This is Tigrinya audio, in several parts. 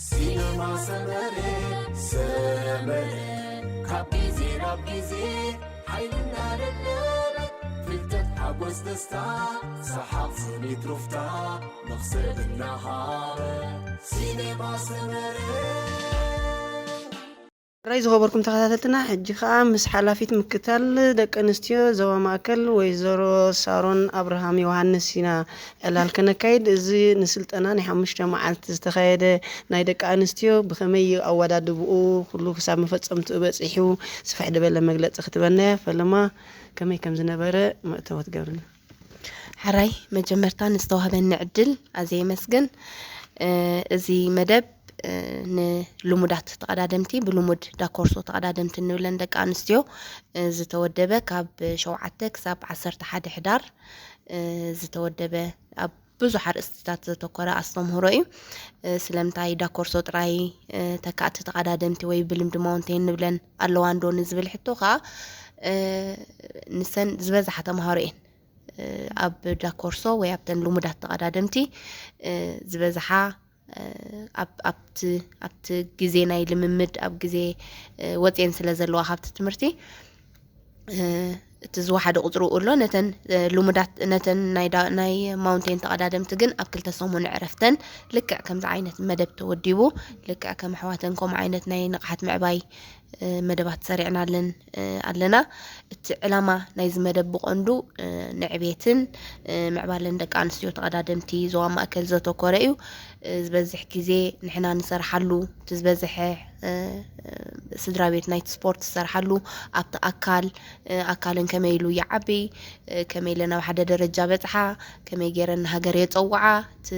ሲነማ ሰመረ ሰመረ ካብ ግዜ ናብ ግዜ ሓይልና ለበበ ፍልጠት ሓጎስ ደስታ ሰሓቕ ስኒት ሩፍታ መኽሰብ እናሃበ ሲነማ ሰመረ ራይ ዝኸበርኩም ተኸታተልትና ሕጂ ከዓ ምስ ሓላፊት ምክታል ደቂ ኣንስትዮ ዞባ ማእከል ወይዘሮ ሳሮን ኣብርሃም ዮሃንስ ኢና ዕላል ከነካይድ። እዚ ንስልጠና ናይ ሓሙሽተ መዓልቲ ዝተኻየደ ናይ ደቂ ኣንስትዮ ብኸመይ እዩ ኣወዳድብኡ ኩሉ ክሳብ መፈጸምትኡ በጺሑ ስፍሕ ዝበለ መግለጺ ክትበና እያ። ፈለማ ከመይ ከም ዝነበረ መእተወት ገብርና። ሕራይ መጀመርታ ንዝተዋህበኒ ዕድል ኣዘ የመስግን። እዚ መደብ ንልሙዳት ተቐዳደምቲ ብልሙድ ዳኮርሶ ተቐዳደምቲ እንብለን ደቂ ኣንስትዮ ዝተወደበ ካብ ሸውዓተ ክሳብ ዓሰርተ ሓደ ሕዳር ዝተወደበ ኣብ ብዙሕ ኣርእስትታት ዘተኮረ ኣስተምህሮ እዩ። ስለምንታይ ዳኮርሶ ጥራይ ተካእቲ ተቐዳደምቲ ወይ ብልምዲ ማውንቴን ንብለን ኣለዋ እንዶ ንዝብል ሕቶ ከዓ ንሰን ዝበዝሓ ተምሃሮ እየን። ኣብ ዳኮርሶ ወይ ኣብተን ልሙዳት ተቐዳደምቲ ዝበዝሓ ኣብቲ ግዜ ናይ ልምምድ ኣብ ግዜ ወፅየን ስለ ዘለዋ ካብቲ ትምህርቲ እቲ ዝወሓደ ቁፅሪ ኣሎ። ነተን ልሙዳት ነተን ናይ ማውንቴን ተቐዳደምቲ ግን ኣብ ክልተ ሰሙን ዕረፍተን ልክዕ ከምዚ ዓይነት መደብ ተወዲቡ ልክዕ ከም ኣሕዋተን ከምኡ ዓይነት ናይ ንቕሓት ምዕባይ መደባት ሰሪዕናለን ኣለና። እቲ ዕላማ ናይዚ መደብ ብቐንዱ ንዕቤትን ምዕባለን ደቂ ኣንስትዮ ተቐዳደምቲ ዞባ ማእከል ዘተኮረ እዩ። ዝበዝሕ ግዜ ንሕና ንሰርሓሉ እቲ ዝበዝሐ ስድራ ቤት ናይቲ ስፖርት ዝሰርሓሉ ኣብቲ ኣካል ኣካልን ከመይ ኢሉ ይዓቢ ከመይ ኢለ ናብ ሓደ ደረጃ በፅሓ ከመይ ገይረን ንሃገር የፀውዓ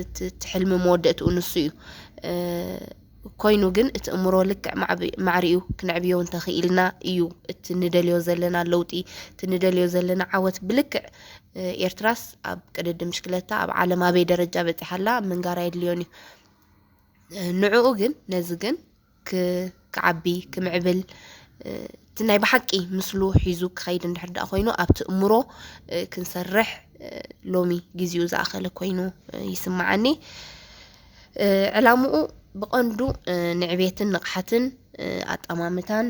እቲ ሕልሚ መወደእትኡ ንሱ እዩ። ኮይኑ ግን እቲ እምሮ ልክዕ ማዕሪኡ ክነዕብዮ እንተኽኢልና እዩ እቲ ንደልዮ ዘለና ለውጢ እቲ ንደልዮ ዘለና ዓወት ብልክዕ ኤርትራስ ኣብ ቅድድም ሽክለታ ኣብ ዓለም ኣበይ ደረጃ በፂሓላ ምንጋር ኣየድልዮን እዩ። ንዕኡ ግን ነዚ ግን ክዓቢ ክምዕብል እቲ ናይ ብሓቂ ምስሉ ሒዙ ክኸይድ እንድሕር ደኣ ኮይኑ ኣብቲ እምሮ ክንሰርሕ ሎሚ ግዜኡ ዝኣኸለ ኮይኑ ይስምዓኒ። ዕላምኡ ብቐንዱ ንዕቤትን ንቕሓትን ኣጠማምታን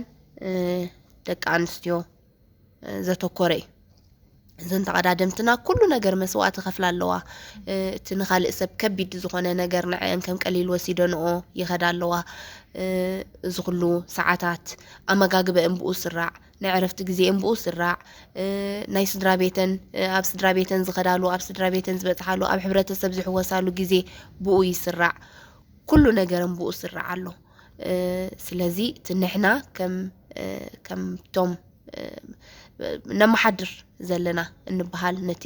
ደቂ ኣንስትዮ ዘተኮረ እዩ። እዘን ተቐዳደምትና ኩሉ ነገር መስዋእቲ ከፍላ ኣለዋ። እቲ ንኻልእ ሰብ ከቢድ ዝኾነ ነገር ንዐአን ከም ቀሊል ወሲደንኦ ይኸዳ ኣለዋ። እዚ ኩሉ ሰዓታት ኣመጋግበአን ብኡ ስራዕ፣ ናይ ዕረፍቲ ግዜአን ብኡ ስራዕ፣ ናይ ስድራ ቤተን ኣብ ስድራ ቤተን ዝኸዳሉ ኣብ ስድራ ቤተን ዝበፅሓሉ ኣብ ሕብረተሰብ ዝሕወሳሉ ግዜ ብኡ ይስራዕ። ኩሉ ነገረን ብኡ ስራዕ ኣሎ። ስለዚ እቲ ንሕና ከም ከምቶም ነመሓድር ዘለና እንበሃል ነቲ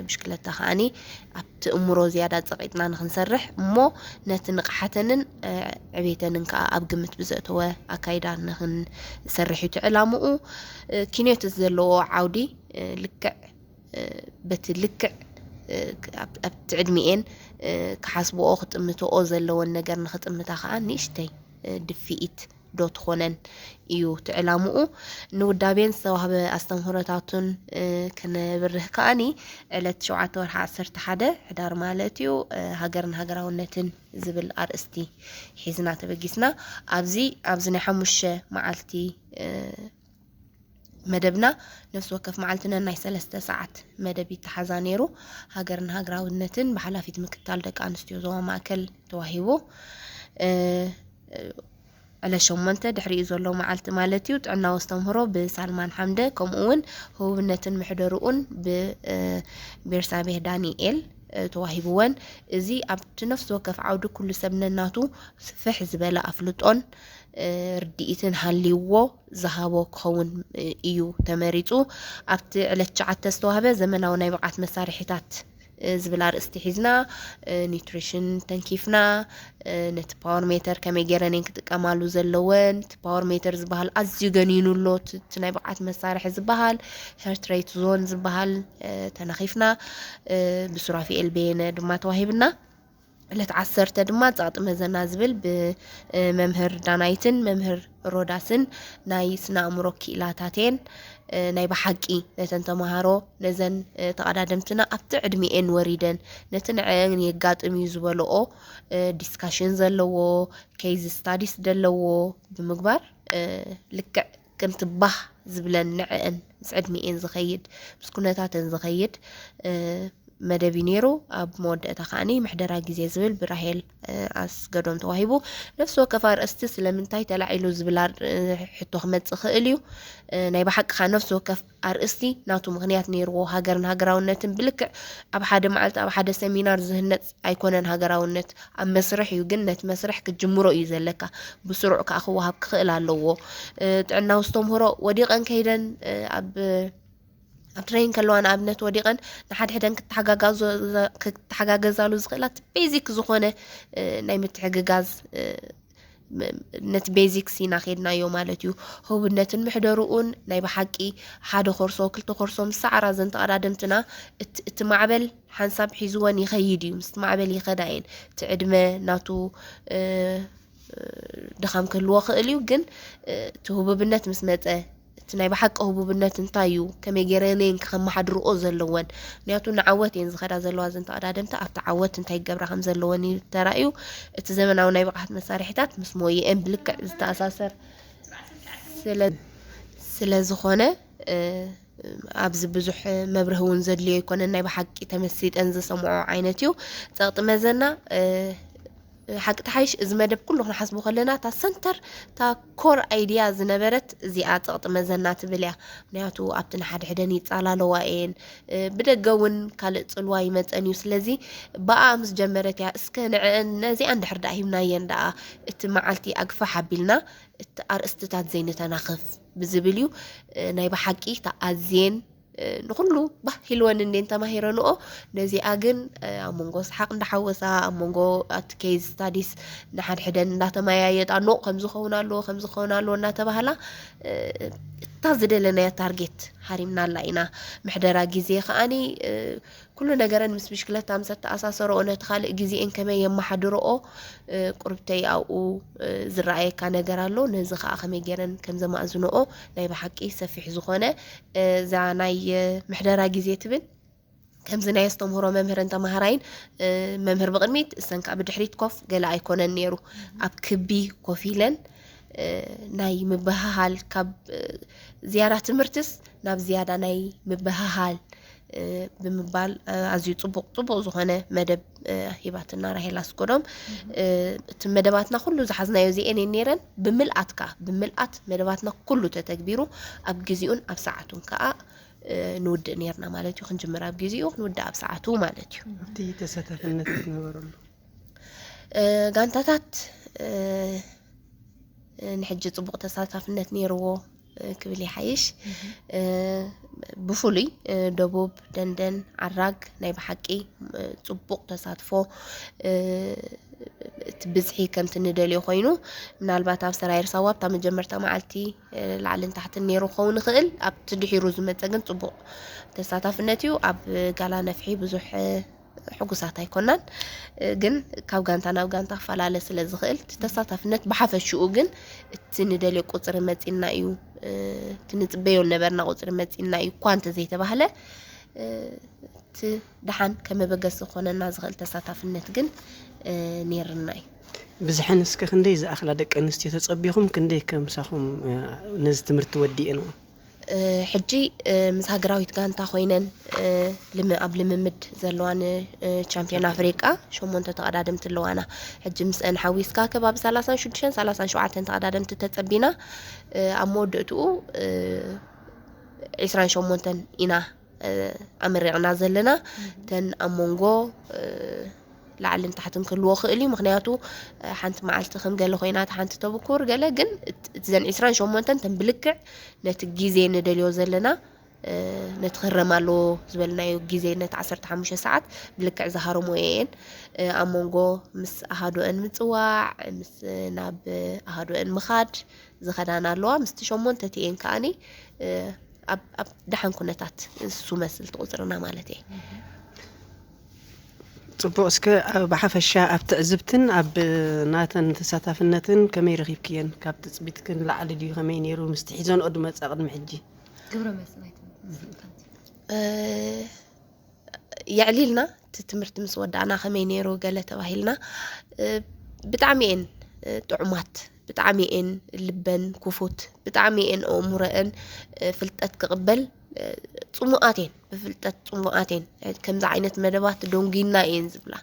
ብሽክለታ ከዓኒ ኣብቲ እምሮ ዝያዳ ፀቒጥና ንክንሰርሕ እሞ ነቲ ንቕሓተንን ዕቤተንን ከዓ ኣብ ግምት ብዘእተወ ኣካይዳ ንክንሰርሕ እዩ እቲ ዕላምኡ። ኪንዮት ዘለዎ ዓውዲ ልክዕ በቲ ልክዕ ኣብቲ ዕድሚኤን ክሓስብኦ ክጥምትኦ ዘለወን ነገር ንክጥምታ ከዓ ንእሽተይ ድፍኢት ዶ ትኾነን እዩ ትዕላምኡ። ንውዳቤን ዝተዋህበ ኣስተምህሮታቱን ክነብርህ ከኣኒ ዕለት ሸውዓተ ወርሒ ዓሰርተ ሓደ ሕዳር ማለት እዩ ሃገርን ሃገራውነትን ዝብል ኣርእስቲ ሒዝና ተበጊስና ኣብዚ ኣብዚ ናይ ሓሙሽተ መዓልቲ መደብና ነፍሲ ወከፍ መዓልቲ ነናይ ሰለስተ ሰዓት መደብ ይተሓዛ ነይሩ። ሃገርን ሃገራውነትን ብሓላፊት ምክትታል ደቂ ኣንስትዮ ዞባ ማእከል ተዋሂቡ። ዕለት ሸሞንተ ድሕሪኡ ዘሎ መዓልቲ ማለት እዩ ጥዕናዊ ኣስተምህሮ ብሳልማን ሓምደ ከምኡ እውን ህቡብነትን ምሕደርኡን ብቤርሳቤህ ዳንኤል ተዋሂብወን። እዚ ኣብቲ ነፍሲ ወከፍ ዓውዲ ኩሉ ሰብ ነናቱ ስፍሕ ዝበለ ኣፍልጦን ርድኢትን ሃልይዎ ዝሃቦ ክኸውን እዩ ተመሪፁ። ኣብቲ ዕለት ትሽዓተ ዝተዋህበ ዘመናዊ ናይ ብቕዓት መሳርሒታት ዝብል ኣርእስቲ ሒዝና ኒትሪሽን ተንኪፍና ነቲ ፓወር ሜተር ከመይ ገይረን እየን ክጥቀማሉ ዘለወን እቲ ፓወር ሜተር ዝበሃል ኣዝዩ ገኒኑ ኣሎ እቲ ናይ ብቕዓት መሳርሒ ዝበሃል ሄርትሬት ዞን ዝበሃል ተነኺፍና ብሱራፊኤል በየነ ድማ ተዋሂብና። ዕለት ዓሰርተ ድማ ጸቕጢ መዘና ዝብል ብመምህር ዳናይትን መምህር ሮዳስን ናይ ስነ ኣእምሮ ክኢላታተን ናይ ብሓቂ ነተን ተምሃሮ ነዘን ተቐዳደምትና ኣብቲ ዕድሚኤን ወሪደን ነቲ ንዐን የጋጥም እዩ ዝበለኦ ዲስካሽን ዘለዎ ኬዝ ስታዲስ ዘለዎ ብምግባር ልክዕ ከምቲ ባህ ዝብለን ንዐን ምስ ዕድሚኤን ዝኸይድ ምስ ኩነታተን ዝኸይድ መደብ እዩ ነይሩ። ኣብ መወዳእታ ከዓኒ ምሕደራ ግዜ ዝብል ብራሄል ኣስገዶም ተዋሂቡ። ነፍሲ ወከፍ ኣርእስቲ ስለምንታይ ተላዒሉ ዝብል ሕቶ ክመጽእ ይኽእል እዩ። ናይ ብሓቂ ከኣ ነፍሲ ወከፍ ኣርእስቲ ናቱ ምኽንያት ነይርዎ። ሃገርን ሃገራውነትን ብልክዕ ኣብ ሓደ መዓልቲ ኣብ ሓደ ሰሚናር ዝህነጽ ኣይኮነን። ሃገራውነት ኣብ መስርሕ እዩ፣ ግን ነቲ መስርሕ ክትጅምሮ እዩ ዘለካ። ብስሩዕ ከኣ ክወሃብ ክኽእል ኣለዎ። ጥዕናዊ ኣስተምህሮ ወዲቐን ከይደን ኣብ ኣብ ትሬኒንግ ከለዋ ንኣብነት ወዲቐን ንሓድሕደን ክትተሓጋገዛሉ ዝኽእላ ቤዚክ ዝኾነ ናይ ምትሕግጋዝ ነቲ ቤዚክስ ኢና ኸድናዮ ማለት እዩ። ህቡብነትን ምሕደርኡን ናይ ብሓቂ ሓደ ኮርሶ ክልተ ኮርሶ ምስ ሰዓራ ዘን ተቐዳደምትና እቲ ማዕበል ሓንሳብ ሒዝወን ይኸይድ እዩ። ምስቲ ማዕበል ይኸዳ እየን። እቲ ዕድመ ናቱ ድኻም ክህልዎ ክእል እዩ፣ ግን እቲ ህቡብነት ምስ መጸ እቲ ናይ ብሓቂ ህቡብነት እንታይ እዩ፣ ከመይ ገይረን እየን ከመሓድርኦ ዘለወን፣ ምክንያቱ ንዓወት እየን ዝኸዳ ዘለዋ እዘን ተቐዳደምቲ ኣብቲ ዓወት እንታይ ይገብራ ከም ዘለወን እዩ ተራእዩ። እቲ ዘመናዊ ናይ ብቕዓት መሳርሒታት ምስ ሞይአን ብልክዕ ዝተኣሳሰር ስለ ዝኾነ ኣብዚ ብዙሕ መብርሂ እውን ዘድልዮ ኣይኮነን። ናይ ብሓቂ ተመሲጠን ዝሰምዖ ዓይነት እዩ። ጸቕጢ መዘና ሓቂ ተሓይሽ እዚ መደብ ኩሉ ክንሓስቦ ከለና እታ ሰንተር እታ ኮር ኣይድያ ዝነበረት እዚኣ ጸቕጢ መዘና ትብል እያ። ምክንያቱ ኣብቲ ንሓድሕደን ይጻላለዋ እየን። ብደገ እውን ካልእ ጽልዋ ይመጸን እዩ። ስለዚ ብኣ ምስ ጀመረት እያ እስከ ንዕአን ነዚኣን ድሕር ደኣ ሂብናየን ደኣ እቲ መዓልቲ ኣግፋሕ ኣቢልና እቲ ኣርእስትታት ዘይንተናኽፍ ብዝብል እዩ። ናይ ብሓቂ ተኣዝየን ንኹሉ ባህ ኢልወን እንዴን ተማሂረንኦ። ነዚኣ ግን ኣብ መንጎ ሰሓቕ እንዳሓወሳ ኣብ መንጎ ኣቲ ኬዝ ስታዲስ ንሓድሕደን እንዳተመያየጣ ኖቕ ከምዚ ኸውን ኣለዎ ከምዚ ኸውን ኣለዎ እናተባህላ እታ ዝደለናያ ታርጌት ሃሪምናላ ኢና። ምሕደራ ግዜ ከዓኒ ኩሉ ነገረን ምስ ብሽክለታ ምስ ኣተኣሳሰርኦ ነቲ ካልእ ግዜኤን ከመይ የመሓድርኦ ቁርብተይ ኣብኡ ዝረኣየካ ነገር ኣሎ። ነዚ ከዓ ከመይ ገይረን ከም ዘማእዝንኦ ናይ ብሓቂ ሰፊሕ ዝኾነ እዛ ናይ ምሕደራ ግዜ ትብል ከምዚ ናይ ኣስተምህሮ መምህርን ተማሃራይን መምህር ብቕድሚት እሰን ከዓ ብድሕሪት ኮፍ ገለ ኣይኮነን ነይሩ። ኣብ ክቢ ኮፍ ኢለን ናይ ምብህሃል ካብ ዝያዳ ትምህርትስ ናብ ዝያዳ ናይ ምብህሃል ብምባል ኣዝዩ ፅቡቕ ፅቡቕ ዝኾነ መደብ ሂባትና ራሄል ኣስጎዶም። እቲ መደባትና ኩሉ ዝሓዝናዮ እዚኤን እየን ነይረን። ብምልኣት ከዓ ብምልኣት መደባትና ኩሉ ተተግቢሩ ኣብ ግዜኡን ኣብ ሰዓቱን ከዓ ንውድእ ነይርና ማለት እዩ። ክንጅምር ኣብ ግዜኡ ክንውድእ ኣብ ሰዓቱ ማለት እዩ። እቲ ተሳታፍነት ዝነበረሉ ጋንታታት ንሕጂ ፅቡቕ ተሳታፍነት ነይርዎ ክብል ይሓይሽ። ብፍሉይ ደቡብ ደንደን ዓራግ ናይ ብሓቂ ፅቡቕ ተሳትፎ እቲ ብዝሒ ከምቲ ንደልዮ ኮይኑ ምናልባት ኣብ ሰራየር ሳዋ ኣብታ መጀመርታ መዓልቲ ላዕልን ታሕትን ነይሩ ክኸውን ይኽእል። ኣብቲ ድሒሩ ዝመፀ ግን ፅቡቕ ተሳታፍነት እዩ። ኣብ ጋላ ነፍሒ ብዙሕ ሕጉሳት ኣይኮናን፣ ግን ካብ ጋንታ ናብ ጋንታ ክፈላለ ስለ ዝኽእል እቲ ተሳታፍነት ብሓፈሽኡ ግን እቲ ንደልዮ ቁፅሪ መፂና እዩ፣ እቲ ንፅበዮ ዝነበርና ቁፅሪ መፂና እዩ እኳ እንተዘይተባህለ እቲ ደሓን ከመበገሲ ክኾነና ዝኽእል ተሳታፍነት ግን ነይርና እዩ። ብዝሐን እስከ ክንደይ ዝኣኽላ ደቂ ኣንስትዮ ተጸቢኹም ክንደይ ከምሳኹም ነዚ ትምህርቲ ወዲእንኦ? ሕጂ ምስ ሃገራዊት ጋንታ ኮይነን ኣብ ልምምድ ዘለዋ ንቻምፒዮን ኣፍሪቃ ሸሞንተ ተቐዳደምቲ ኣለዋና። ሕጂ ምስአን ሓዊስካ ከባቢ ሰላሳን ሽዱሽተን ሰላሳን ሸውዓተን ተቐዳደምቲ ተጸቢና ኣብ መወዳእትኡ ዒስራን ሸሞንተን ኢና ኣመሪቕና ዘለና። እተን ኣብ መንጎ ላዕልን ታሕትን ክህልዎ ክእል እዩ። ምክንያቱ ሓንቲ መዓልቲ ከም ገለ ኮይና እታ ሓንቲ ተብኩር ገለ ግን እዘን ዒስራን ሸሞንተን ተን ብልክዕ ነቲ ግዜ ንደልዮ ዘለና ነቲ ክረም ኣለዎ ዝበልናዮ ግዜ ነቲ ዓሰርተ ሓሙሽተ ሰዓት ብልክዕ ዝሃረሞ እየን ኣብ መንጎ ምስ ኣሃዶአን ምፅዋዕ ምስ ናብ ኣሃዶአን ምኻድ ዝኸዳና ኣለዋ ምስቲ ሸሞንተ እቲኤን ከዓኒ ኣብ ደሓን ኩነታት እሱ መስል ትቁፅርና ማለት እየ። ጽቡቕ። እስከ ኣብ ብሓፈሻ ኣብ ትዕዝብትን ኣብ ናተን ተሳታፍነትን ከመይ ረኺብክየን? ካብ ትጽቢትክን ላዕሊ ድዩ? ከመይ ነይሩ ምስቲ ሒዘንኦ ድመጻ ቅድሚ ሕጂ? ግብረ መልሲ ናይተን ተሳታፍነት። እ፣ የዕሊልና፣ እቲ ትምህርቲ ምስ ወዳእና ከመይ ነይሩ ገለ ተባሂልና፣ እ፣ ብጣዕሚ እየን፣ እ፣ ጥዑማት፣ ብጣዕሚ እየን ልበን ክፉት፣ ብጣዕሚ እየን ኣእምሮአን፣ እ፣ ፍልጠት ክቕበል፣ እ፣ ጽሙኣት እየን፣ ብፍልጠት ጽሙኣት እየን። ከምዚ ዓይነት መደባት ደንጉይና እየን ዝብላ።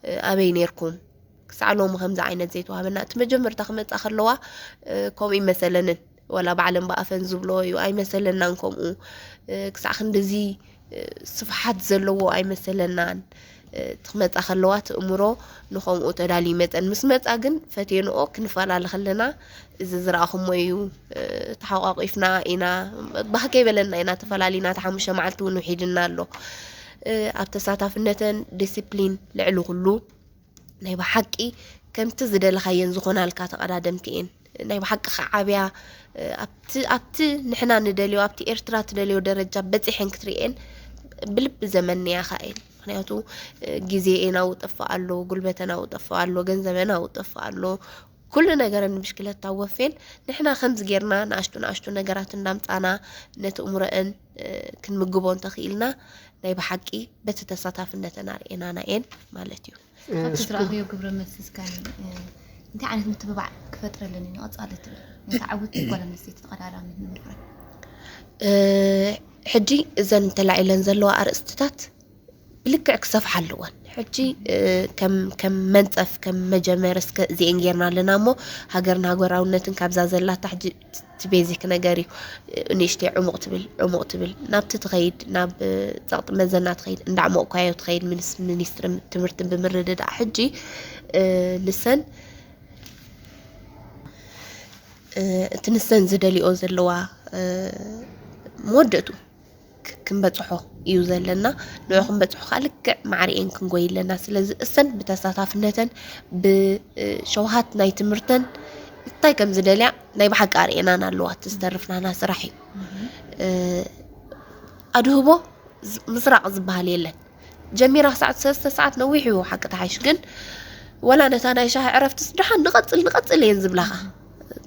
እ፣ ኣበይ ነይርኩም? ክሳዕ ሎሚ ከምዚ ዓይነት ዘይተዋህበና። እቲ መጀመርታ ክመጻ ከለዋ፣ እ፣ ከምኡ ይመሰለንን። ወላ ባዕለን ብኣፈን ዝብሎ እዩ፣ ኣይመሰለናን ከምኡ። እ፣ ክሳዕ ክንድዚ፣ እ፣ ስፍሓት ዘለዎ ኣይመሰለናን። እ፣ እቲ ክመጻ ከለዋ እቲ እምሮ ንኸምኡ ተዳልዩ ይመጸን። ምስ መጻ ግን ፈቴንኦ ክንፈላለ ከለና፣ "እዚ ዝረኣኹሞ እዩ፣ እ፣ ተሓቋቂፍና ኢና፣ ባህ ከይበለና ኢና ተፈላሊና፣ እቲ ሓሙሽተ መዓልቲ እውን ውሒድና ኣሎ." እ፣ ኣብ ተሳታፍነተን ዲሲፕሊን ልዕሊ ኩሉ፣ ናይ ብሓቂ ከምቲ ዝደለኻየን ዝኾናልካ ተቐዳደምቲ እየን። ናይ ብሓቂ ክዓብያ፣ እ፣ ኣብቲ፣ ኣብቲ ንሕና ንደልዮ፣ ኣብቲ ኤርትራ ትደልዮ ደረጃ በጺሐን ክትርእየን ብልቢ ዘመንያኻ እየን። ምኽንያቱ፣ እ፣ ግዜኤን ኣብኡ ጠፍእ ኣሎ፣ ጉልበተን ኣብኡ ጠፍእ ኣሎ፣ ገንዘበን ኣብኡ ጠፍእ ኣሎ፣ ኩሉ ነገረን ብሽክለታ ወፌን። ንሕና ከምዚ ጌርና ንኣሽቱ ንኣሽቱ ነገራት እንዳምጻና ነቲ እምሮአን፣ እ፣ ክንምግቦ እንተኽኢልና፣ ናይ ብሓቂ በቲ ተሳታፍነተን ኣርእየናና እየን ማለት እዩ። እ፣ ካብቲ እስኩ- ዝረኣኽዮ ግብረ መልሲ እስካኒ፣ እ፣ እንታይ ዓይነት ምትብባዕ ክፈጥረለን እዩ ንቐጻሊ ትብል? ነታ ዕውት ጓል ኣንስተይቲ ተቐዳዳሚት ንምፍራይ። እ፣ ሕጂ እዘን ተላዒለን ዘለዋ ኣርእስትታት ብልክዕ ክሰፍሓ ኣለወን። ሕጂ፣ እ፣ ከም፣ ከም መንጸፍ፣ ከም መጀመር እስከ እዚኤን ጌርና ኣለና እሞ፣ ሃገርን ሃገራውነትን ካብዛ ዘላታ ሕጂ እቲ ቤዚክ ነገር እዩ። ንእሽተይ ዕሙቕ ትብል፣ ዕሙቕ ትብል፣ ናብቲ ትኸይድ፣ ናብ ጸቕጢ መዘና ትኸይድ፣ እንዳዕሞቕኳዮ ትኸይድ፣ ሚኒስ-፣ ሚኒስትሪ ትምህርትን ብምርድዳእ ሕጂ፣ እ፣ ንሰን፣ እ፣ እቲ ንሰን ዝደልዮ ዘለዋ፣ እ፣ መወደእቱ ክ-፣ ክንበጽሖ እዩ ዘለና። ንዑ ክንበጽሖ ከኣ ልክዕ ማዕሪኤን ክንጎይ ኣለና። ስለዚ እሰን ብተሳታፍነተን፣ ብሸውሃት ናይ ትምህርተን እንታይ ከም ዝደልያ ናይ ብሓቂ ኣርእየናን ኣለዋ። እቲ ዝተርፍ ናህና ስራሕ እዩ። እ፣ ኣድህቦ ዝ-፣ ምስራቕ ዝበሃል የለን። ጀሚራ ክሳዕ ሰለስተ ሰዓት ነዊሕ እዩ ሓቂ ተሓይሽ፣ ግን ወላ ነታ ናይ ሻሂ ዕረፍትስ ደሓን ንቐጽል፣ ንቐጽል እየን ዝብላኻ።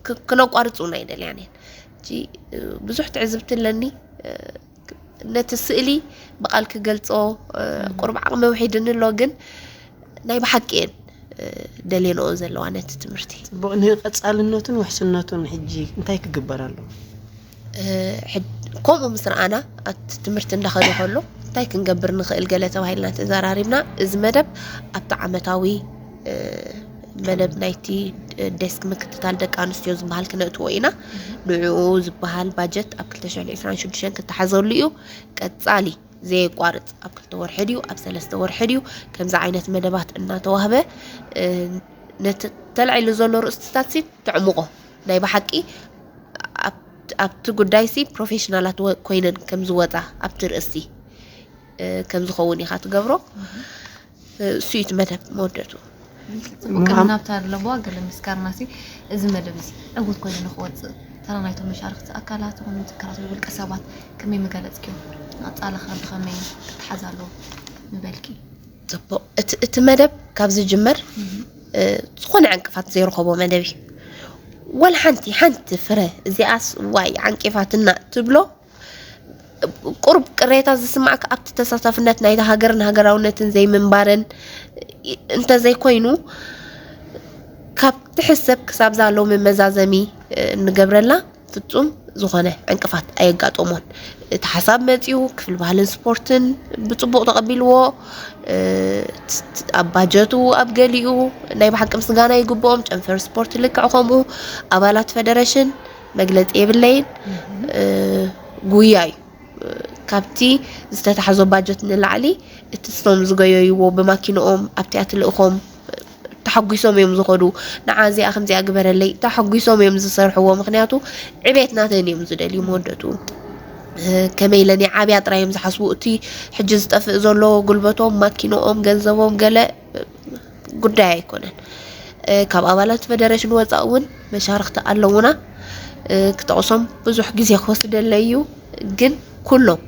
ክ-፣ ክነቋርጽ እውን ኣይደልያን እየን። ሕጂ፣ እ፣ ብዙሕ ትዕዝብቲ ኣለኒ። እ፣ ነቲ ስእሊ ብቓል ክገልጾ፣ እ፣ ቁሩብ ዓቕሚ ውሒድኒ ኣሎ፣ ግን ናይ ብሓቂ እየን፣ እ፣ ደልየንኦ ዘለዋ ነቲ ትምህርቲ። ጽቡቕ፣ ንቐጻልነቱን ውሕስነቱን ሕጂ እንታይ ክግበር ኣለዎ? እ፣ ሕድ-፣ ከምኡ ምስ ረኣና፣ ኣብቲ ትምህርቲ እንዳኸደ ከሎ እንታይ ክንገብር ንኽእል ገለ ተባሂልና ተዘራሪብና፣ እዚ መደብ ኣብቲ ዓመታዊ፣ እ፣ መደብ ናይቲ ዴስክ ምክትታል ደቂ ኣንስትዮ ዝበሃል ክነእትዎ ኢና። ንዕኡ ዝበሃል ባጀት ኣብ ክልተ ሽሕን ዕስራን ሽዱሽተን ክተሓዘሉ እዩ። ቀጻሊ ዘየቋርጽ ኣብ ክልተ ወርሒ ድዩ፣ ኣብ ሰለስተ ወርሒ ድዩ፣ ከምዚ ዓይነት መደባት እናተዋህበ፣ እ፣ ነቲ ተላዒሉ ዘሎ ርእስትታት ሲ ተዕምቖ። ናይ ብሓቂ ኣብ-፣ ኣብቲ ጉዳይ ሲ ፕሮፌሽናላት ወ-፣ ኮይነን ከም ዝወጻ ኣብቲ ርእሲ፣ እ፣ ከም ዝኸውን ኢኻ ትገብሮ። እ፣ እሱ እዩ እቲ መደብ መወደቱ። ጽቡቅ፣ ከም ናብታ ኣለዋ ገለ ምስካርና ሲ፣ እዚ መደብ እዚ ዕዉት ኮይኑ ንክወጽእ፣ ተራ ናይቶም መሻርክቲ ኣካላት ይኹኑ ትካላት ወይ ውልቀ ሰባት ከመይ ምገለጽክዮ? ንቐጻሊ ከ ብኸመይ ክተሓዝ ኣለዎ ምበልኪ? ጽቡቕ። እቲ፣ እቲ መደብ ካብ ዝጅመር፣ እ፣ ዝኾነ ዕንቅፋት ዘይረኸቦ መደብ እዩ። ወላ ሓንቲ፣ ሓንቲ ፍረ፣ እዚኣስ ዋይ ዓንቂፋትና ትብሎ፣ ቁሩብ ቅሬታ ዝስማዕካ ኣብቲ ተሳታፍነት ናይታ ሃገርን ሃገራውነትን ዘይምንባረን እንተዘይኮይኑ፣ ካብ ትሕሰብ ክሳብ ዛ ሎሚ መዛዘሚ፣ እ፣ እንገብረላ ፍጹም ዝኾነ ዕንቅፋት ኣየጋጠሞን። እቲ ሓሳብ መጺኡ፣ ክፍሊ ባህልን ስፖርትን ብጽቡቕ ተቐቢልዎ። እ፣ ት-፣ ት-፣ ኣብ ባጀቱ፣ ኣብ ገሊኡ ናይ ብሓቂ ምስጋና ይግብኦም። ጨንፈር ስፖርት ልክዕ ከምኡ። ኣባላት ፈደረሽን መግለጺ የብለይን። እ፣ ጉያ እዩ። ካብቲ ዝተታሕዞ ባጀት ንላዕሊ እቲ ስቶም ዝገየይዎ ብማኪንኦም ኣብቲኣ ትልእኾም ተሓጒሶም እዮም ዝኸዱ። ንዓ እዚኣ ከምዚኣ ግበረለይ ተሓጒሶም እዮም ዝሰርሕዎ። ምኽንያቱ ዕቤት ናተን እዮም ዝደልዩ መወደቱ። እ፣ ከመይ ኢለን ይዓብያ ጥራይ እዮም ዝሓስቡ። እቲ ሕጂ ዝጠፍእ ዘሎ ጉልበቶም፣ ማኪንኦም፣ ገንዘቦም ገለ ጉዳይ ኣይኮነን። እ፣ ካብ ኣባላት ፈደረሽን ወጻኢ እውን መሻርኽቲ ኣለዉና። እ፣ ክጠቕሶም ብዙሕ ግዜ ክወስደለይ እዩ። ግን ኩሎም፣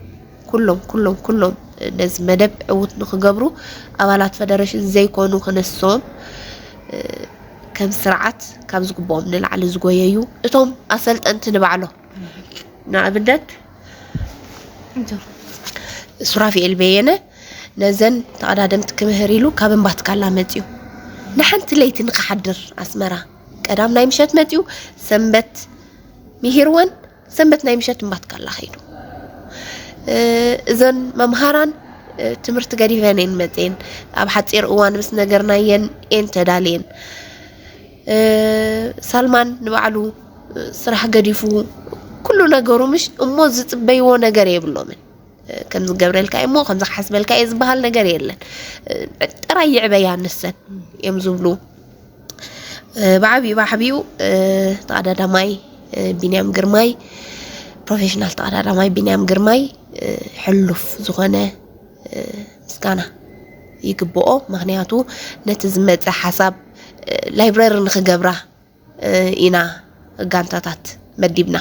ኩሎም፣ ኩሎም፣ ኩሎም፣ ነዚ መደብ ዕዉት ንክገብሩ ኣባላት ፈደረሽን ዘይኮኑ ክነሶም ከም ስርዓት ካብ ዝግብኦም ንላዕሊ ዝጎየዩ እቶም ኣሰልጠንቲ ንባዕሎም። ንኣብነት ሱራፊኤል በየነ ነዘን ተቐዳደምቲ ክምህር ኢሉ ካብ እምባትካላ መፅዩ። ንሓንቲ ለይቲ ንክሓድር ኣስመራ ቀዳም ናይ ምሸት መፅዩ፣ ሰንበት ምሂርወን ሰንበት ናይ ምሸት እምባትካላ ከይዱ። እዘን መምሃራን ትምህርቲ ገዲፈን እየን መፅየን። ኣብ ሓፂር እዋን ምስ ነገርናየን እየን ተዳልየን። ሳልማን ንባዕሉ ስራሕ ገዲፉ ኩሉ ነገሩ ምሽ እሞ ዝፅበይዎ ነገር የብሎምን። ከምዚ ገብረልካ እሞ ከምዚ ክሓስበልካ እየ ዝበሃል ነገር የለን። ጥራይ ይዕበያ ንሰን እዮም ዝብሉ። ብዓብዩ ብዓብዩ ተቐዳዳማይ ቢንያም ግርማይ፣ ፕሮፌሽናል ተቐዳዳማይ ቢንያም ግርማይ ሕሉፍ ዝኾነ ምስጋና ይግብኦ። ምክንያቱ ነቲ ዝመፀ ሓሳብ ላይብረሪ ንክገብራ ኢና ጋንታታት መዲብና።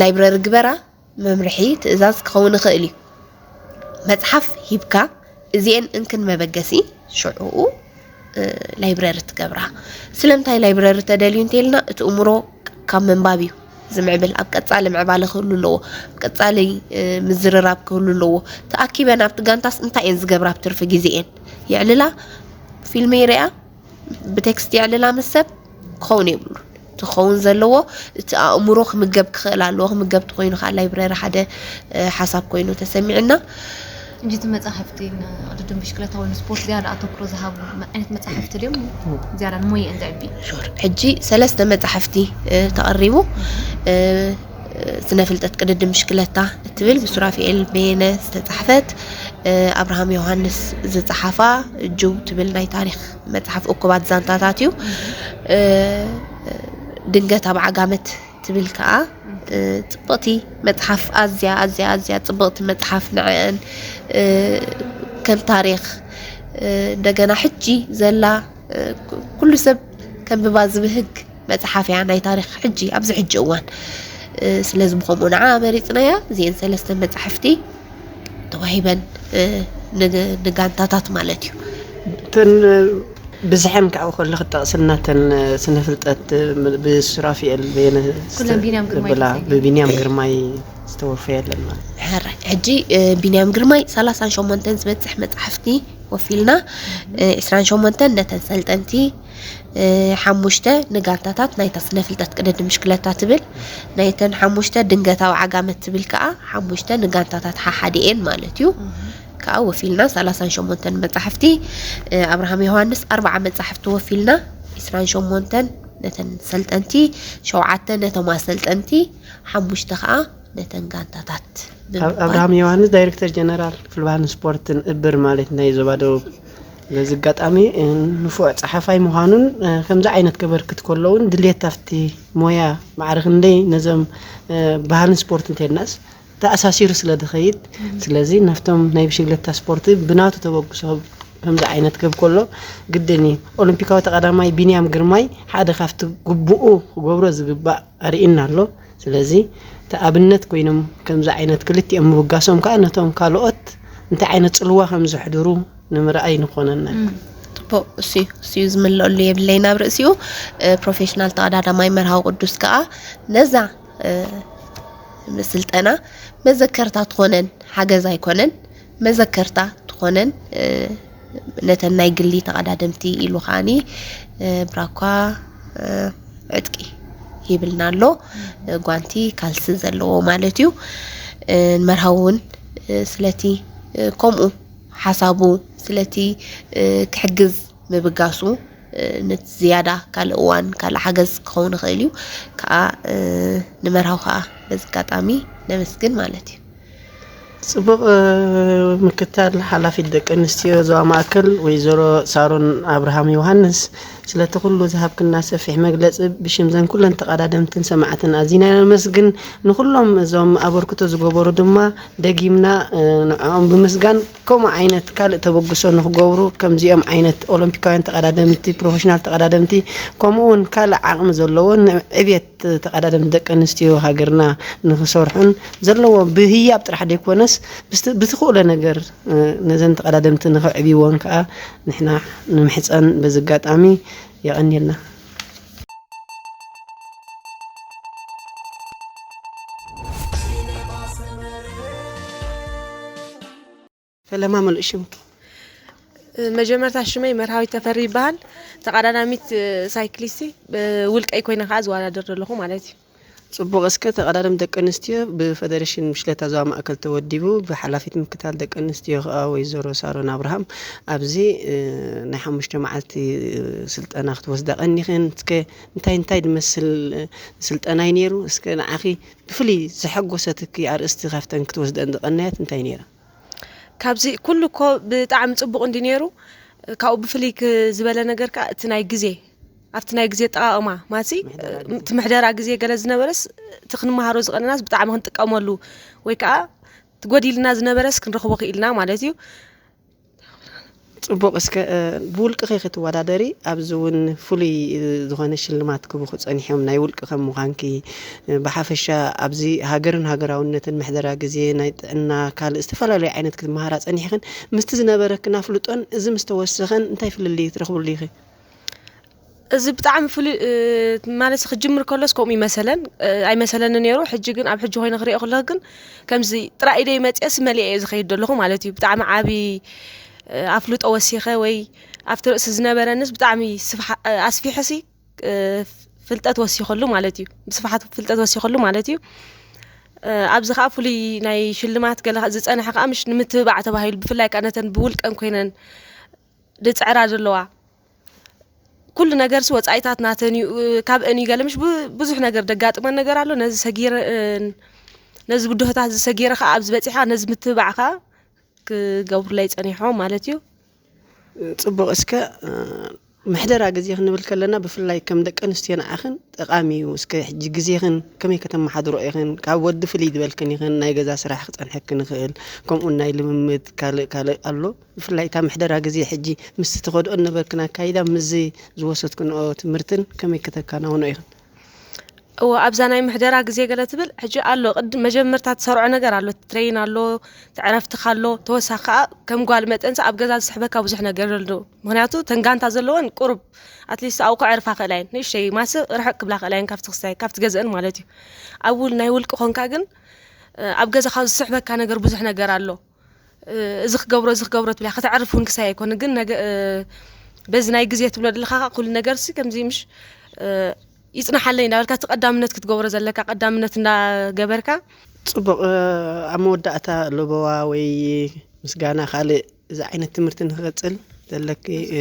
ላይብረሪ ግበራ መምርሒ ትእዛዝ ክኸውን ይኽእል እዩ። መፅሓፍ ሂብካ እዚኤን እንክን መበገሲ ሽዑኡ ላይብረሪ ትገብራ። ስለምንታይ ላይብረሪ ተደልዩ እንተልና እቲ እምሮ ካብ ምንባብ እዩ ዝምዕብል። ኣብ ቀፃሊ ምዕባለ ክህሉ ኣለዎ። ኣብ ቀፃሊ ምዝርራብ ክህሉ ኣለዎ። ተኣኪበን ኣብቲ ጋንታስ እንታይ እየን ዝገብራ ኣብ ትርፊ ግዜኤን? የዕልላ፣ ፊልሚ ይርኣ፣ ብቴክስት የዕልላ ምስ ሰብ ክኸውን የብሉ። እቲ ክኸውን ዘለዎ እቲ ኣእምሮ ክምገብ ክኽእል ኣለዎ። ክምገብ ተኮይኑ ከዓ ላይብረሪ ሓደ ሓሳብ ኮይኑ ተሰሚዕና። እንጂ እቲ መፅሓፍቲ ቅድድም ብሽክለታ ወይ ስፖርት ዝያዳ ኣተኩሮ ዝሃቡ ዓይነት መፅሓፍቲ ድዮም ዝያዳ ንሞየን ዘዕቢ? ሹር። ሕጂ ሰለስተ መፅሓፍቲ ተቐሪቡ። ስነ ፍልጠት ቅድድም ብሽክለታ እትብል ብሱራፊኤል በየነ ዝተፃሕፈት፣ ኣብርሃም ዮሃንስ ዝፀሓፋ ጅው ትብል ናይ ታሪክ መፅሓፍ እኩባት ዛንታታት እዩ። ድንገት ኣብ ዓጋመት ትብል ከዓ ፅብቕቲ መፅሓፍ፣ ኣዝያ ኣዝያ ኣዝያ ፅብቕቲ መፅሓፍ። ንዐአን ከም ታሪክ እንደገና ሕጂ ዘላ ኩሉ ሰብ ከንብባ ዝብህግ መፅሓፍ እያ፣ ናይ ታሪክ ሕጂ ኣብዚ ሕጂ እዋን። ስለዚ ብከምኡ ንዓ መሪፅናያ። እዚአን ሰለስተ መፃሕፍቲ ተዋሂበን ንጋንታታት ማለት እዩ። እተን ብዝሐን ካብኡ ከሎ ክጠቕስልና እተን ስነ ፍልጠት ብሱራፊኤል በየነ ኩለን ቢንያም ግርማይ ብላ ብቢንያም ግርማይ ዝተወፈየለን ማለት። ሕራይ። ሕጂ ቢንያም ግርማይ ሰላሳን ሸሞንተን ዝበፅሕ መፅሓፍቲ ወፊልና፣ ዒስራን ሸሞንተን ነተን ሰልጠንቲ፣ ሓሙሽተ ንጋንታታት ናይታ ስነ ፍልጠት ቅድድም ብሽክለታ ትብል፣ ናይተን ሓሙሽተ ድንገታዊ ዓጋመት ትብል ከዓ ሓሙሽተ ንጋንታታት ሓሓዲኤን ማለት እዩ። ከዓ ወፊልና ሰላሳን ሸሞንተን መፃሕፍቲ ኣብርሃም ዮሃንስ ኣርባዓ መፃሕፍቲ ወፊልና፣ ዒስራን ሸሞንተን ነተን ሰልጠንቲ፣ ሸውዓተ ነቶም ኣሰልጠንቲ፣ ሓሙሽተ ከዓ ነተን ጋንታታት። ኣብርሃም ዮሃንስ ዳይሬክተር ጀነራል ክፍሊ ባህልን ስፖርትን እብር ማለት ናይ ዞባ ደቡብ። በዚ ኣጋጣሚ ንፉዕ ፀሓፋይ ምዃኑን ከምዚ ዓይነት ከበርክት ከሎ እውን ድሌት ኣብቲ ሞያ ማዕረ ክንደይ ነዞም ባህልን ስፖርትን እንተልናስ ተኣሳሲሩ ስለ ዝኸይድ፣ ስለዚ ናብቶም ናይ ብሽግለታ ስፖርት ብናቱ ተበግሶ ከምዚ ዓይነት ክህብ ከሎ ግድን እዩ። ኦሎምፒካዊ ተቐዳማይ ቢንያም ግርማይ ሓደ ካብቲ ግቡኡ ክገብሮ ዝግባእ ኣርእና ኣሎ። ስለዚ እቲ ኣብነት ኮይኖም ከምዚ ዓይነት ክልቲኦም ምብጋሶም ከዓ ነቶም ካልኦት እንታይ ዓይነት ፅልዋ ከም ዘሕድሩ ንምርኣይ ንኾነና። ፅቡቅ እሱ እሱ ዝምለሉ የብለይን ኣብ ርእሲኡ። ፕሮፌሽናል ተቐዳዳማይ መርሃዊ ቅዱስ ከዓ ነዛ ስልጠና መዘከርታ ትኾነን ሓገዝ ኣይኮነን፣ መዘከርታ ትኾነን ነተን ናይ ግሊ ተቐዳደምቲ ኢሉ ከዓኒ ብራኳ ዕጥቂ ይብልና ኣሎ። ጓንቲ ካልሲ ዘለዎ ማለት እዩ። ንመርሃዊ እውን ስለቲ ከምኡ ሓሳቡ ስለቲ ክሕግዝ ምብጋሱ ነቲ ዝያዳ ካልእ እዋን ካልእ ሓገዝ ክኸውን ይኽእል እዩ ከዓ ንመርሃዊ ከዓ በዚ ኣጋጣሚ ነመስግን ማለት እዩ። ፅቡቕ ምክታል ሓላፊት ደቂ ኣንስትዮ ዞባ ማእከል ወይዘሮ ሳሮን ኣብርሃም ዮሃንስ። ስለቲ ኩሉ ዝሃብክና ሰፊሕ መግለጺ ብሽም ዘን ኩለን ተቐዳደምትን ሰማዕትን ኣዚና ነመስግን። ንኩሎም እዞም ኣበርክቶ ዝገበሩ ድማ ደጊምና፣ እ፣ ንዕኦም ብምስጋን ከምኡ ዓይነት ካልእ ተበግሶ ንክገብሩ ከምዚኦም ዓይነት ኦሎምፒካውያን ተቐዳደምቲ፣ ፕሮፌሽናል ተቐዳደምቲ ከምኡ እውን ካልእ ዓቕሚ ዘለዎን ዕብየት ተቐዳደምቲ ደቂ ኣንስትዮ ሃገርና ንክሰርሑን ዘለዎ ብህያብ ጥራሕ ዘይኮነስ ብስቲ-፣ ብትኽእሎ ነገር፣ እ፣ ነዘን ተቐዳደምቲ ንኸዕብይዎን ከዓ ንሕና ንምሕፀን በዚ ኣጋጣሚ የቐንየልና። ፈለማ መልእ ሽምኪ። መጀመርታ ሽመይ መርሃዊት ተፈሪ ይበሃል። ተቐዳዳሚት ሳይክሊስቲ ውልቀይ ኮይነ ከዓ ዝወዳደር ዘለኹ ማለት እዩ። ጽቡቕ። እስከ ተቐዳደም ደቂ ኣንስትዮ ብፈደሬሽን ብሽክለታ ዞባ ማእከል ተወዲቡ ብሓላፊት ምክታል ደቂ ኣንስትዮ ከዓ ወይዘሮ ሳሮን ኣብርሃም ኣብዚ፣ እ፣ ናይ ሓሙሽተ መዓልቲ፣ እ፣ ስልጠና ክትወስዳ ቀኒኽን። እስከ እንታይ እንታይ ዝመስል፣ እ፣ ስልጠና እዩ ነይሩ? እስከ ንዓኺ ብፍሉይ ዘሐጎሰትኪ ኣርእስቲ ካብተን ክትወስደን ዝቐነያት እንታይ ነይራ? ካብዚ ኩሉ እኮ ብጣዕሚ ጽቡቕ እንዲ ነይሩ። ካብኡ ብፍልይ ክ-፣ ዝበለ ነገር ከኣ እቲ ናይ ግዜ፣ ኣብቲ ናይ ግዜ ኣጠቓቕማ፣ ማለትሲ፣ ምሕደራ ግዜ። እቲ ምሕደራ ግዜ ገለ ዝነበረስ፣ እቲ ክንመሃሮ ዝቐነናስ ብጣዕሚ ክንጥቀመሉ፣ ወይ ከኣ እቲ ጎዲልና ዝነበረስ ክንረኽቦ ክኢልና ማለት እዩ። ጽቡቕ። እስከ፣ እ፣ ብውልቅኺ ክትወዳደሪ፣ ኣብዚ እውን ፍሉይ፣ እ፣ ዝኾነ ሽልማት ክቡኺ ጸኒሖም፣ ናይ ውልቂ ከም ምዃንኪ፣ እ፣ ብሓፈሻ ኣብዚ ሃገርን ሃገራውነትን፣ ምሕደራ ግዜ፣ ናይ ጥዕና፣ ካልእ ዝተፈላለዩ ዓይነት ክትመሃራ ጸኒሕኽን፣ ምስቲ ዝነበረክን ኣፍልጦን እዚ ምስ ተወሰኸን እንታይ ፍልልይ ትረኽብሉ ኢኺ? እዚ ብጣዕሚ ፍሉይ፣ እ፣ ማለት ክጅምር ከሎስ ከምኡ ይመሰለን፣ እ፣ ኣይመሰለኒ ነይሩ። ሕጂ ግን ኣብ ሕጂ ኮይነ ክሪኦ ከለኹ ግን ከምዚ ጥራይ ኢደይ መፅየስ መሊአ እየ ዝኸይድ ዘለኹ ማለት እዩ። ብጣዕሚ ዓቢ፣ እ፣ ኣፍልጦ ወሲኸ ወይ ኣብቲ ርእሲ ዝነበረንስ ብጣዕሚ ስፍሓ-፣ እ፣ ኣስፊሐሲ፣ እ፣ ፍልጠት ወሲኸሉ ማለት እዩ። ብስፍሓት ፍልጠት ወሲኸሉ ማለት እዩ። እ፣ ኣብዚ ኸዓ ፍሉይ ናይ ሽልማት ገለ ዝጸንሐ ኸዓ ምሽ ንምትብባዕ ተባሂሉ ብፍላይ ከኣ ነተን ብውልቀን ኮይነን ዝጽዕራ ዘለዋ ኩሉ ነገርሲ ወጻኢታት ናተን እዩ፣ እ፣ ካብአን እዩ ገለ ምሽ ብ-፣ ብዙሕ ነገር ደጋጥመን ነገር ኣሎ። ነዚ ሰጊረ፣ እ፣ ነዚ ብድሆታት እዚ ሰጊረ ኸዓ ኣብዚ በጺሓ ነዚ ምትብባዕ ኸዓ ክገብሩለይ ጸኒሖም ማለት እዩ። ጽቡቕ። እስከ፣ እ፣ ምሕደራ ግዜ ክንብል ከለና ብፍላይ ከም ደቂ ኣንስትዮ ንዓኽን ጠቓሚ እዩ። እስከ ሕጂ ግዜኽን ከመይ ከተመሓድሮ ኢኽን? ካብ ወዲ ፍልይ ዝበልክን ኢኽን፣ ናይ ገዛ ስራሕ ክጸንሐክን ይኽእል፣ ከምኡውን ናይ ልምምድ ካልእ ካልእ ኣሎ። ብፍላይ እታ ምሕደራ ግዜ ሕጂ ምስቲ ትኸድኦ ዝነበርክን ኣካይዳ ምስዚ ዝወሰድክንኦ ትምህርትን ከመይ ከተከናውኖ ኢኽን? እወ፣ ኣብዛ ናይ ምሕደራ ግዜ ገለ ትብል ሕጂ ኣሎ፣ ቅድም መጀመርታ ትሰርዖ ነገር ኣሎ፣ ትሬን ኣሎ፣ ትዕረፍትኻ ኣሎ፣ ተወሳኺ ከኣ ከም ጓል መጠንሲ ኣብ ገዛ ዝስሕበካ ብዙሕ ነገር ኣሎ። ምኽንያቱ እተን ጋንታ ዘለወን ቁሩብ ኣትሊስት ኣብኡ ከዕርፋ ክእላ እየን፣ ንእሽተይ ማስ ርሕቅ ክብላ ክእላ እየን ካብቲ ክስታይ፣ ካብቲ ገዝአን ማለት እዩ። ኣብ ውል-፣ ናይ ውልቂ ኾንካ ግን፣ እ፣ ኣብ ገዛኻ ዝስሕበካ ነገር ብዙሕ ነገር ኣሎ። እ፣ እዚ ክገብሮ፣ እዚ ክገብሮ ትብላ፣ ከተዕርፍ እውን ክሳይ ኣይኮነ። ግን ነገ-፣ እ፣ በዚ ናይ ግዜ ትብሎ ዘለኻ ከኣ ኩሉ ነገርሲ ከምዚ ምሽ፣ እ፣ ይጽናሓለይ እንዳበልካ እቲ ቀዳምነት ክትገብሮ ዘለካ ቀዳምነት እንዳገበርካ። ጽቡቕ። እ፣ ኣብ መወዳእታ ለበዋ ወይ ምስጋና ካልእ እዚ ዓይነት ትምህርቲ ንክቕጽል ዘለኪ፣ እ፣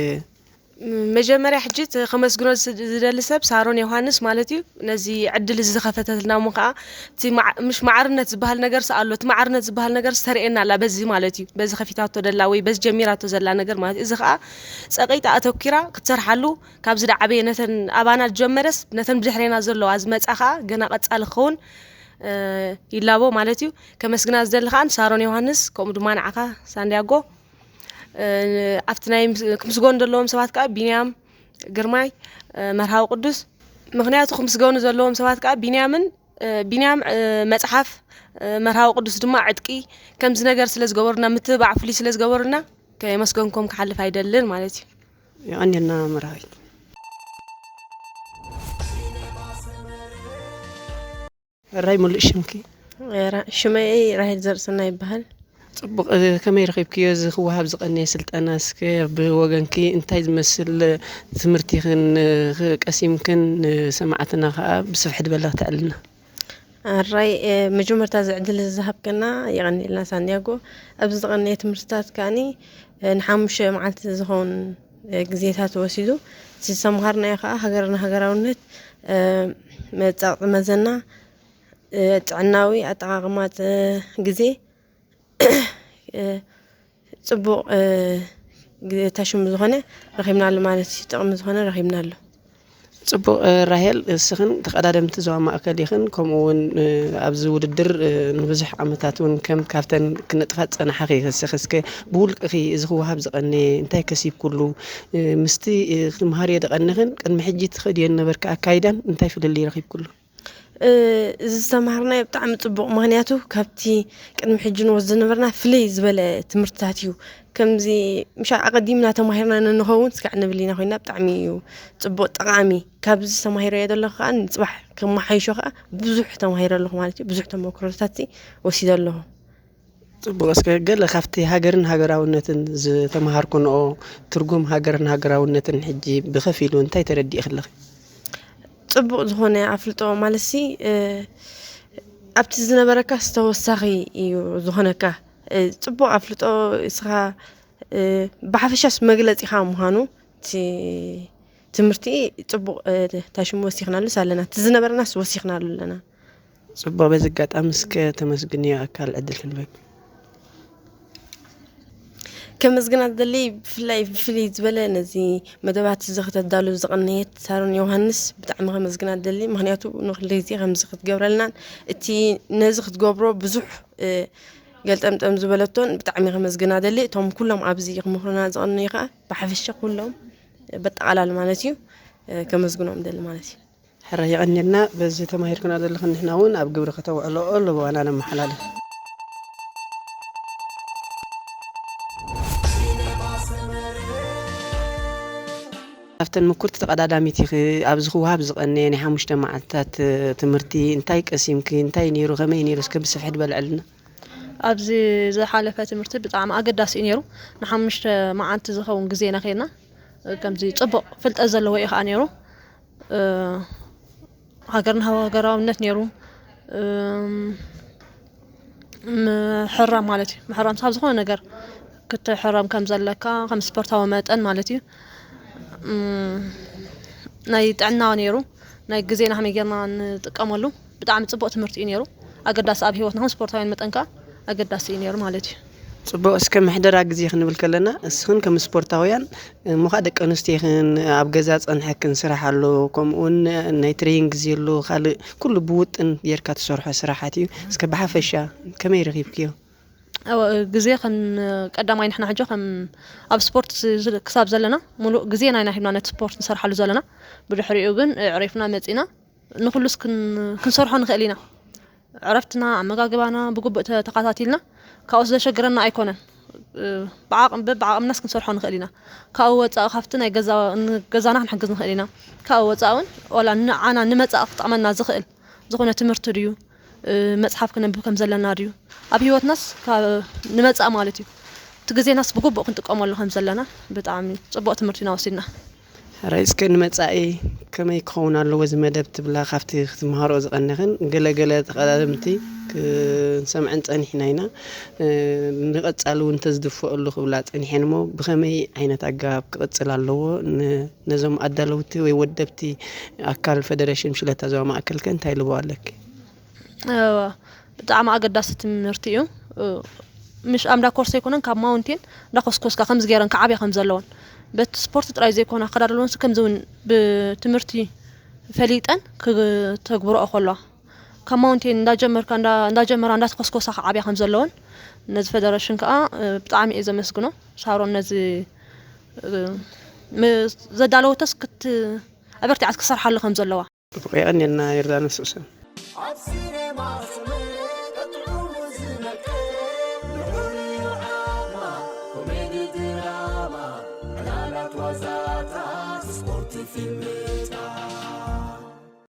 መጀመርያ ሕጂ እቲ ከመስግኖ ዝ-፣ ዝደሊ ሰብ ሳሮን ዮሃንስ ማለት እዩ። ነዚ ዕድል እዚ ዝኸፈተትና እሞ ከኣ እቲ ማዕ-፣ ምሽ ማዕርነት ዝበሃል ነገርሲ ኣሎ። እቲ ማዕርነት ዝበሃል ነገርሲ ተርእየና ኣላ በዚ ማለት እዩ። በዚ ከፊታቶ ደላ ወይ በዚ ጀሚራቶ ዘላ ነገር ማለት እዩ። እዚ ከኣ ጸቒጣ ኣተኲራ ክትሰርሓሉ፣ ካብዚ ዝዓበየ ነተን ኣባና ዝጀመረስ ነተን ብድሕሬና ዘለዋ ዝመጻ ከኣ ገና ቀጻሊ ክኸውን፣ እ፣ ይላቦ ማለት እዩ። ከመስግና ዝደሊ ከኣ ንሳሮን ዮሃንስ፣ ከምኡ ድማ ንዓኻ ሳንድያጎ። እ፣ ኣብቲ ናይ ምስ-፣ ክምስገኑ ዘለዎም ሰባት ከኣ ቢንያም ግርማይ፣ እ፣ መርሃዊ ቅዱስ። ምኽንያቱ ክምስገኑ ዘለዎም ሰባት ከኣ ቢንያምን፣ እ፣ ቢንያም፣ እ፣ መጽሓፍ፣ እ፣ መርሃዊ ቅዱስ ድማ ዕጥቂ፣ ከምዚ ነገር ስለ ዝገበሩና፣ ምትብባዕ ፍሉይ ስለ ዝገበሩና ከየመስገንኩም ክሓልፍ ኣይደልን ማለት እዩ። የቐንየልና መርሃዊት። ሕራይ ሙሉእ ሽምኪ? ራ-፣ ሽመይ ራሄል ዘርእሰናይ ይበሃል። ጽቡቕ፣ እ፣ ከመይ ረኺብክዮ እዚ ክወሃብ ዝቐነየ ስልጠና? እስከ ብወገንኪ እንታይ ዝመስል ትምህርቲ ኢኽን፣ እ፣ ቀሲምክን ንሰማዕትና ከኣ ብስፍሕ ዝበለ ክተዕልና? ኣራይ፣ እ፣ መጀመርታ እዚ ዕድል እዚ ዝሃብከና የቐንየልና ሳንድያጎ። ኣብዚ ዝቐነየ ትምህርትታት ከኣኒ፣ እ፣ ንሓሙሽተ መዓልቲ ዝኸውን፣ እ፣ ግዜታት ወሲዱ። እቲ ዝተምሃርናዮ ከኣ ሃገርና ሃገራውነት፣ እ፣ መጻቕጢ መዘና፣ እ፣ ጥዕናዊ ኣጠቓቕማ፣ እ፣ ግዜ፣ እ፣ ጽቡቕ፣ እ፣ ግታሽሙ ዝኾነ ረኺብናሉ ማለት እዩ። ጥቕሚ ዝኾነ ረኺብናሉ። ጽቡቕ። ራሄል፣ እስኽን ተቐዳደምቲ ዞባ ማእከል ኢኽን፣ ከምኡ እውን ኣብዚ ውድድር ንብዙሕ ዓመታት እውን ከም ካብተን ክነጥፋ ዝጸናሓኺ ኢኺ። እስኺ እስከ ብውልቅኺ እዚ ክወሃብ ዝቐነየ እንታይ ከሲብኩሉ፣ ምስቲ ክትምሃርዮ ዝቐነኽን ቅድሚ ሕጂ ትኸድዮ ዝነበርካ ኣካይዳን እንታይ ፍልልይ ረኺብኩሉ? እዚ ዝተማሃርናዮ ብጣዕሚ ጽቡቕ፣ ምኽንያቱ ካብቲ ቅድሚ ሕጂ ንወስዶ ዝነበርና ፍልይ ዝበለ ትምህርትታት እዩ። ከምዚ ምሻ ኣቐዲምና ተማሂርና ንንኸውን ስጋዕ ንብል ኢና ኮይና፣ ብጣዕሚ እዩ ጽቡቕ፣ ጠቓሚ። ካብዚ ተማሂረዮ ዘለኹ ከዓ ንጽባሕ ከመሓይሾ ከዓ ብዙሕ ተማሂረ ኣለኹ ማለት እዩ። ብዙሕ ተመክሮታት ወሲደ ኣለኹ። ጽቡቕ። እስከ ገለ ካብቲ ሃገርን ሃገራውነትን ዝተምሃርኩንኦ ትርጉም ሃገርን ሃገራውነትን ሕጂ ብኸፊሉ እንታይ ተረዲእኺ ኣለኺ? ጽቡቕ ዝኾነ ኣፍልጦ ማለትሲ ኣብቲ ዝነበረካ ዝተወሳኺ እዩ ዝኾነካ። ጽቡቕ ኣፍልጦ እስኻ ብሓፈሻስ መግለጺኻ ምዃኑ እቲ ትምህርቲ ጽቡቕ ታሽሙ ወሲኽናሉስ ኣለና። እቲ ዝነበረናስ ወሲኽናሉ ኣለና። ጽቡቕ። በዚ ኣጋጣሚ እስከ ተመስግንዮ ኣካል ዕድል ክንበክ ከመስግና ዝደሊ ብፍላይ ብፍልይ ዝበለ ነዚ መደባት እዚ ከተዳሉ ዝቐነየት ሳሮን ዮሃንስ ብጣዕሚ ከመስግና ዝደሊ። ምክንያቱ ንክለ ግዜ ከምዚ ክትገብረልናን እቲ ነዚ ክትገብሮ ብዙሕ ገልጠምጠም ዝበለቶን ብጣዕሚ ከመስግና ደሊ። እቶም ኩሎም ኣብዚ ክምክሩና ዝቐነዩ ከዓ ብሓፈሻ ኩሎም በጠቓላል ማለት እዩ ከመስግኖም ደሊ ማለት እዩ። ሕራይ የቐንየልና። በዚ ተማሂርክና ዘለኽን ንሕና እውን ኣብ ግብሪ ከተውዕልኦ ለበዋና ነመሓላልፍ። ኣብተን ምኩርቲ ተቐዳዳሚት ኢኺ። ኣብዚ ክወሃብ ዝቐነየ ናይ ሓሙሽተ መዓልትታት ትምህርቲ እንታይ ቀሲምኪ? እንታይ ነይሩ? ከመይ ነይሩ? እስከ ብስፍሕት በልዕልና። ኣብዚ ዝሓለፈ ትምህርቲ ብጣዕሚ ኣገዳሲ እዩ ነይሩ። ንሓሙሽተ መዓልቲ ዝኸውን ግዜ ኢና ከይድና። ከምዚ ጽቡቕ ፍልጠት ዘለዎ እዩ ከዓ ነይሩ። ሃገርና ሃገራውነት ነይሩ። ምሕራም ማለት እዩ። ምሕራም ካብ ዝኾነ ነገር ክትሕረም ከም ዘለካ ከም ስፖርታዊ መጠን ማለት እዩ። ናይ ጥዕና ነይሩ። ናይ ግዜና ከመይ ጌርና ንጥቀመሉ ብጣዕሚ ጽቡቕ ትምህርቲ እዩ ነይሩ። ኣገዳሲ ኣብ ህይወትና ከም ስፖርታውያን መጠን ከዓ ኣገዳሲ እዩ ነይሩ ማለት እዩ። ጽቡቕ። እስከ ምሕደራ ግዜ ክንብል ከለና እስኽን ከም ስፖርታውያን እሞ ከዓ ደቂ ኣንስትዮ ይኽን ኣብ ገዛ ጸንሐክን ስራሕ ኣሎ፣ ከምኡ እውን ናይ ትሬኒንግ ግዜ ኣሎ፣ ካልእ ኩሉ ብውጥን ጌርካ ትሰርሖ ስራሓት እዩ። እስከ ብሓፈሻ ከመይ ረኺብክዮ? ግዜ ከም ቀዳማይ ንሕና ሕጂ ከም ኣብ ስፖርት ክሳብ ዘለና ሙሉእ ግዜና ኢና ሂብና ነቲ ስፖርት ንሰርሓሉ ዘለና። ብድሕሪኡ ግን ዕሪፍና መፂና ንኩሉስ ክንሰርሖ ንኽእል ኢና። ዕረፍትና ኣመጋግባና ብግቡእ ተተኻታቲልና ካብኡ ዘሸግረና ኣይኮነን። ብዓቕምናስ ክንሰርሖ ንኽእል ኢና። ካብኡ ወፃኢ ካብቲ ናይ ገዛና ክንሕግዝ ንኽእል ኢና። ካብኡ ወፃኢ እውን ዋላ ንዓና ንመፃኢ ክጠቕመና ዝኽእል ዝኾነ ትምህርቲ ድዩ መፅሓፍ ክነንብብ ከም ዘለና ድዩ ኣብ ህይወትናስ ንመፃኢ ማለት እዩ እቲ ግዜናስ ብግቡእ ክንጥቀመሉ ከም ዘለና ብጣዕሚ ፅቡቕ ትምህርቲ ኢና ወሲድና። ሕራይ እስከ ንመጻኢ ከመይ ክኸውን ኣለዎ እዚ መደብ ትብላ ካብቲ ክትምሃርኦ ዝቐነኽን ገለ ገለ ተቐዳደምቲ ክንሰምዐን ጸኒሕና ኢና። ንቐጻሊ እውን እንተዝድፍኦሉ ክብላ ጸኒሐን እሞ ብኸመይ ዓይነት ኣገባብ ክቕጽል ኣለዎ? ነዞም ኣዳለውቲ ወይ ወደብቲ ኣካል ፈደረሽን ብሽክለታ ዞባ ማእከልከ እንታይ ልቦ ኣለኪ? ብጣዕሚ ኣገዳሲ ትምህርቲ እዩ። ምሽ ኣምዳ ኮርስ ኣይኮነን ካብ ማውንቴን እንዳኮስኮስካ ከምዚ ገይረን ክዓብያ ከም ዘለወን በቲ ስፖርት ጥራይ ዘይኮነ ኣከዳድለወንስ ከምዚ እውን ብትምህርቲ ፈሊጠን ክተግብረኦ ከለዋ ካብ ማውንቴን እንዳጀመርካ እንዳጀመራ እንዳተኮስኮሳ ክዓብያ ከም ዘለወን ነዚ ፈደረሽን ከዓ ብጣዕሚ እየ ዘመስግኖ። ሳሮን ነዚ ዘዳለወተስ ክት ኣበርቲዓት ክሰርሓሉ ከም ዘለዋ። የቐንየልና ዮርዳኖስ ኡሰን።